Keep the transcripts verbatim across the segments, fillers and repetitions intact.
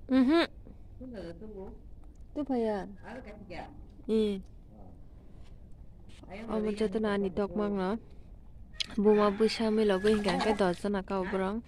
Mhm. Tu phaya. Eh. Omo jotono ani tokmangno. Buma bwsa milogwi hinkha hinkhe dos jona ka o borok.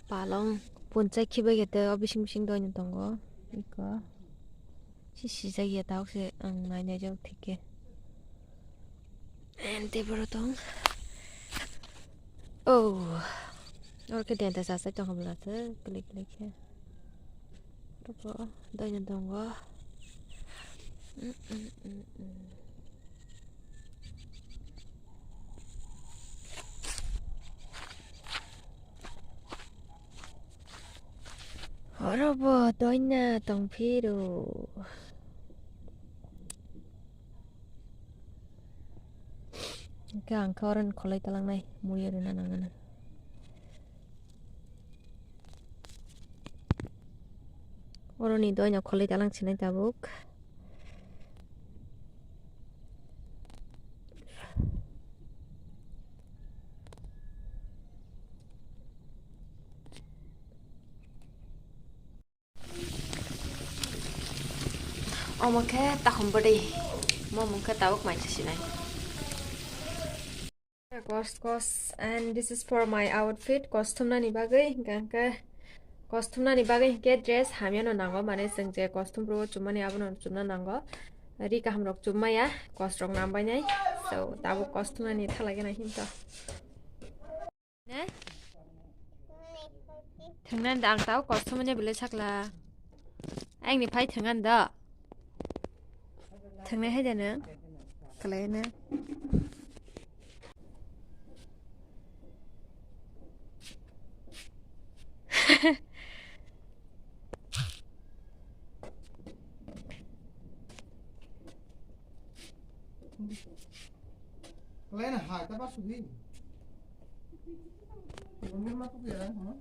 Palong punchai khibai khe tei o bising bising doino tongo. Iko. Si sijak ya tabuk se ang nai nai jak thik khe. And tei borok tong. Oh. Oro khe denta sasai tong hamla se klik klik khe. Oro doino tongo. Mm, mm, mm, mm. Oro bo doina tongphiro. Hwnkhe ang khe oro ni kholai talangnai muiya rwna nangmano. Oro ni doina kholai talang sinai tabuk. Omo khe takhum bwrwi. Omo mung khe tabuk mai se sinai. Kos, kos, and this is for my outfit. Kos thumnani bagwi, hingkha hingkhe kos thumnani bagwi hingkhe dress hamyano nango, mane chwng je kos thumphuru chumani abono chumna nango. Ri kaham rok chum maya, kos rok nam bainai. So, tabuk kos thumnani thalai gana hinto. Ne? Thwngna da ang tao kos thumani belai sakla. Ang ni phai thwngan da. Thwngnai hai da nang. Kalai na. Kalai na hai ta ba sudi. Kalai ma tu ya, ha?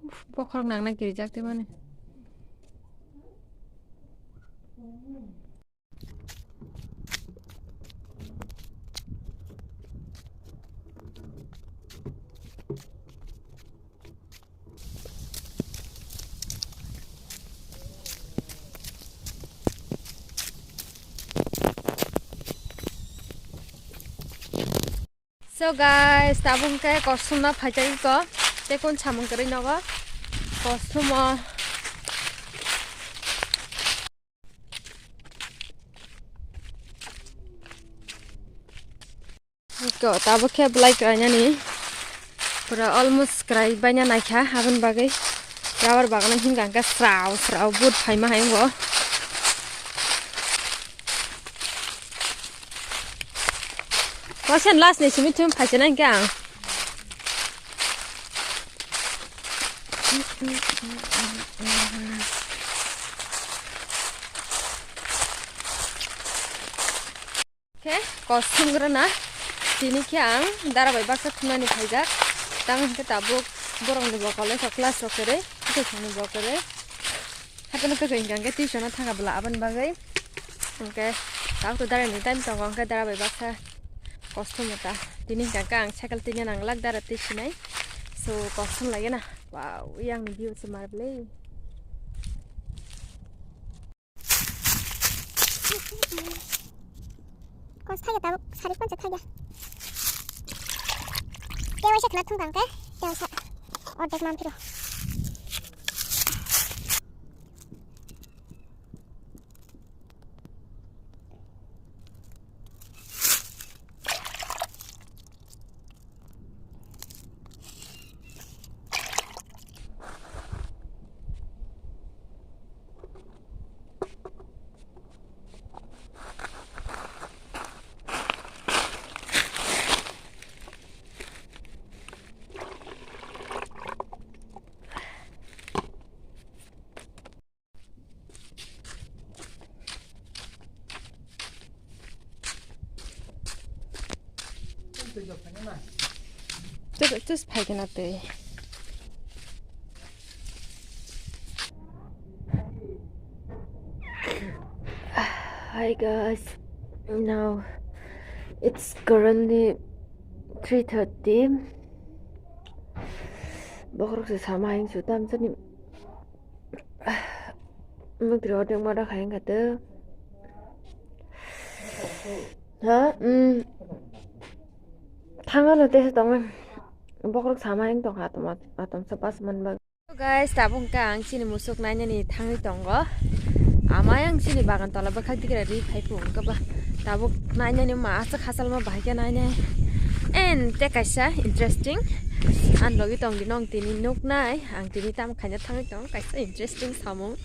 Uf, bokhorok nangna kirijak tei mani. So guys, tabuk hwnkhe kostumna phaijak iko, tei kun samung kwrwi nogo kostumo. Iko tabuk khe belai kwrainani pura almost kwrai baina naikha, aboni bagwi rubber bagano himkha hwnkhe srao srao but phaima hai wngo. Kaisa last ni simi thum phaisa nai khe ang. Khe kosong rwna tini khe ang dara bai baksa thumnani phaijak. Tamo hwnkhe tabuk borokni bokol wngkha class rok kwrwi, bwswkni bo kwrwi. Haphano kwthwi hwnkha hwnkhe tuition-o thangkha bwla aboni bagwi. Hwnkhe tabuk to dara ni time tongo, hwnkhe dara bai baksa kosto mota. Tini hwnkha hwnkhe ang cycle tini nanglak dara twi sinai. So, kosto laina. Wow, yang ni view se mar bwle. Kos thaya tabuk, sari pancha thaya. Tewaisa khna thung kang te, tewaisa. Ordek mam phiro. Tus, tus phai kena twi. Hi guys, now it's currently three thirty. Bokrok se sama hing su tam sani. Mukri odeng mada khaing kate. Ha, um. Thangano tesa tongan. Bokrok sama hing tong atom, atom sa pas man bag. Guys, tabuk hwnkhe ang chini musuk nainani thangwi tongo. Amai ang chini bagan tola bwkhak digra ri phai phung kaba. Tabuk nainani ma aswk hachal ma bahai khe nainai. And te kaisa interesting. Ang logi tong di nong tini nuk nai. Ang tini tam khaina thangwi tong kaisa interesting samung.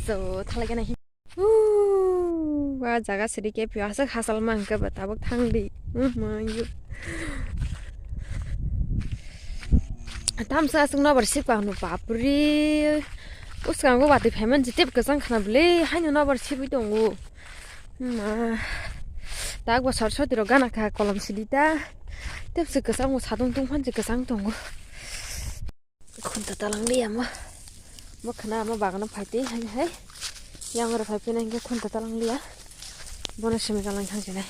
So, thalai gana hi. Huu, wa jaga sidi ke pio aswk hachal ma hwnkhe ba tabuk thang di. Uhma yu. Tamsa aswk nobar sik pang no bapri. Uskango watwi phaiman jitep kwchang khna bwle haino nobar sibwi tongo. Ma. Tak bo sor sor tiro gana kha kolom sidi ta. Tep se kwchang bo sadung tung phan se kwchang tongo. Khunta talang liya ma. Bo khna ma bagano phaitwi hai hai. Yang oro phai phina hingke khunta talang liya. Bono simi kalang thang sinai.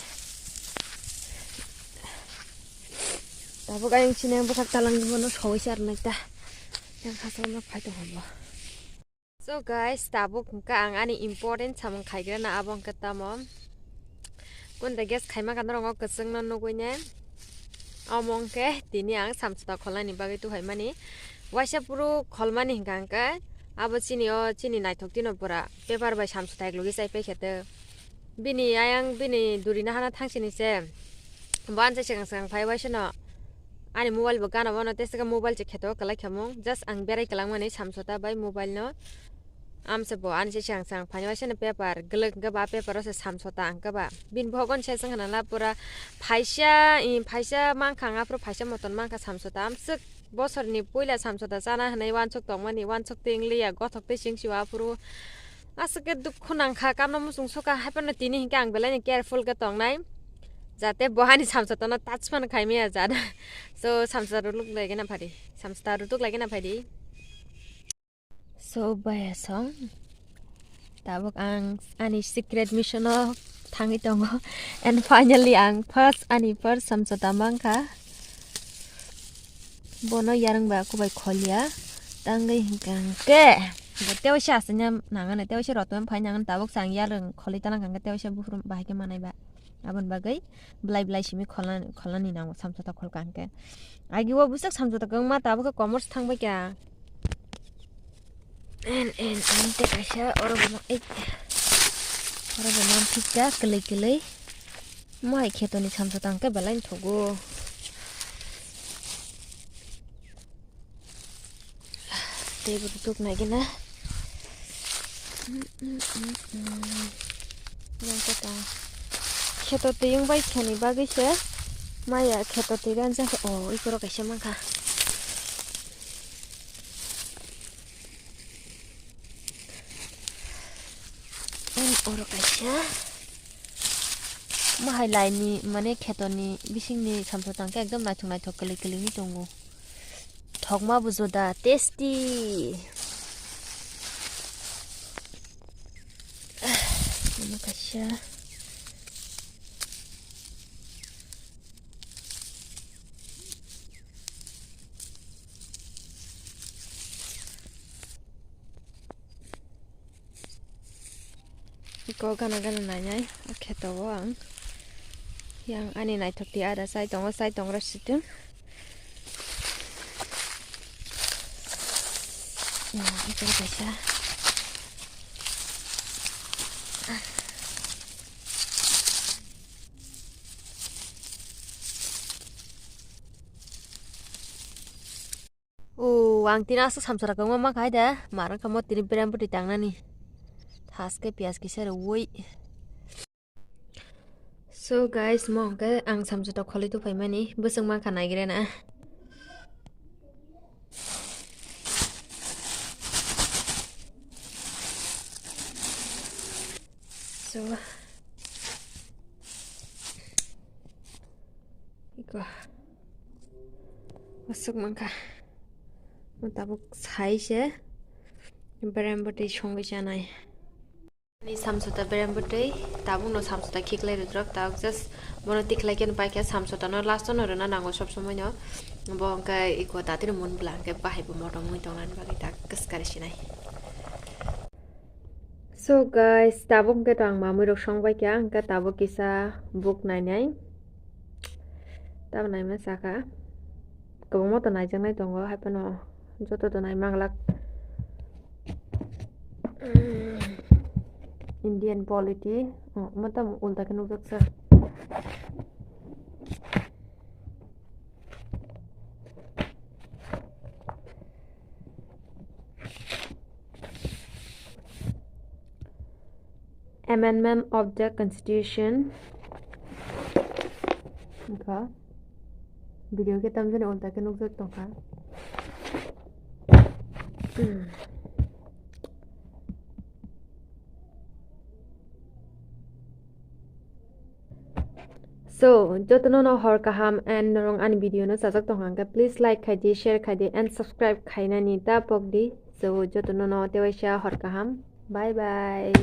Tabuk ayang chini ang bwkhak talang bono sowai se arnai ta. Yang khasal ma phai tong bo. So guys, tabuk hwnkha ang ani important samung khaigrana abo hwnkha tamo. Kunda gas khaima kha norok o kwchwngno nugui ne. Omo hwnkhe tini ang samsota kholnani bagwi tuhaimani. Waisa phuru kholmani hwnkha hwnkhe abo chini o chini naithok tino pura paper bai samsota eklogwi chai paikha tei. Bini ayang bini duri nahana thangsini se. Bo ansa swkang swkang phai waisa no ani mobile bo gana bono tei swkang mobile se kheto kwlai khamung. Just ang berai kwlangmani samsota bai mobile no. Amsa bo ani se swkang swkang phai waisa no paper gwlwk hwnkhe ba paper o se samsota hwnkhe ba. Bini bohok on se swngkha nala pura phaisa, i, phaisa mankha ang aphuru phaisa moton mankha samsota. Amswk bosorni puila samsota chana hinwi wansuk tongmani, wansuk tei wngliya, gothok tei singsi o aphuru. Aswk khe dukhu nangkha, kamno muchung soka, haiphano tini hinkhe ang belai ni careful khe tongnai, jate bo ani samsotano touch phano khaimaya jada. So, samsota rutuk lagina phadi, samsota rutuk lagina phadi. So, baya song, tabuk ang ani secret mission o thangwi tongo, and finally ang first, ani first samsota mankha. Bono yarwng bai kubai kholiya. Tangwi hinkha hwnkhe bo tewaisa aswknang nangani, tewaisa rotwmani phai nangani, tabuk se ang yarwng kholi tanang hwnkhe tewaisa buphuru bahai khe manai ba. Aboni bagwi belai belai simi kholna, kholnani nango samsota kholka hwnkhe. Agi o bwswk samsota kwbangma tabuk khe commerce thangbai kha. En, en, en, tei kaisa oro bo ma-, ei, oro bo manthok kha kwlwi kwlwi. Mo hai khetoni samsota hwnkhe belai thogo. Tei bo duk nai gina. Yang khe ta. Kheto twi wng bai khani bagwi se. Maya kheto twi ranjak khe. Oh, ikoro kaisa mankha. Ang oro kaisa. Mo hai laini, mane, khetoni bisingni samsota hwnkhe ekdom naithok naithok kwlwi kwlwi wngwi tongo. Thokma bo joda, tasty. Ano kaisa. Iko gana gana nainai, o kheto o ang. Yang ani naithok twi ada chai tongo, chai tongra situng. Ya, iko kaisa. O, ang tini aswk samsara kwbangma mankha hai de, mar wngkha mo tini berem bwtwi tangnani. Thaske piyaj kisa rwui. So guys, mo hwnkhe ang samsara kholwi tuphaimani, bwswk mankha naigrena. So, iko. Aswk mankha. Tabuk sai se berem bwtwi songwi chanai. Ani samsota berem bwtwi, tabukno samsota khiklai rwdrok, tabuk just bono tikhlai khe paikha, samsotano last-o no rwna nango sob somoi no. Bo hwnkhe iko tatino mun bwla hwnkhe bahai bo motom wngwi tongnani bagwi ta kwskari sinai. So guys, tabuk hwnkhe to ang mamwi rok songbai kha, hwnkhe tabuk kisa book nainai. Tamo naima sakha. Kwbangma to naijaknai tongo, haiphano joto to naimanglak. Indian polity, oh, omo tamo ulta khe nukjak sa. Amendment of the Constitution. Wngkha. Video khe tamjani ulta khe nukjak tongkha. So, jotono no hor kaham and norong ani video no chajak tongkha hwnkhe, please like khaidi, share khaidi and subscribe khainani ta pokdi. So, jotono no tewaisa hor kaham. Bye bye.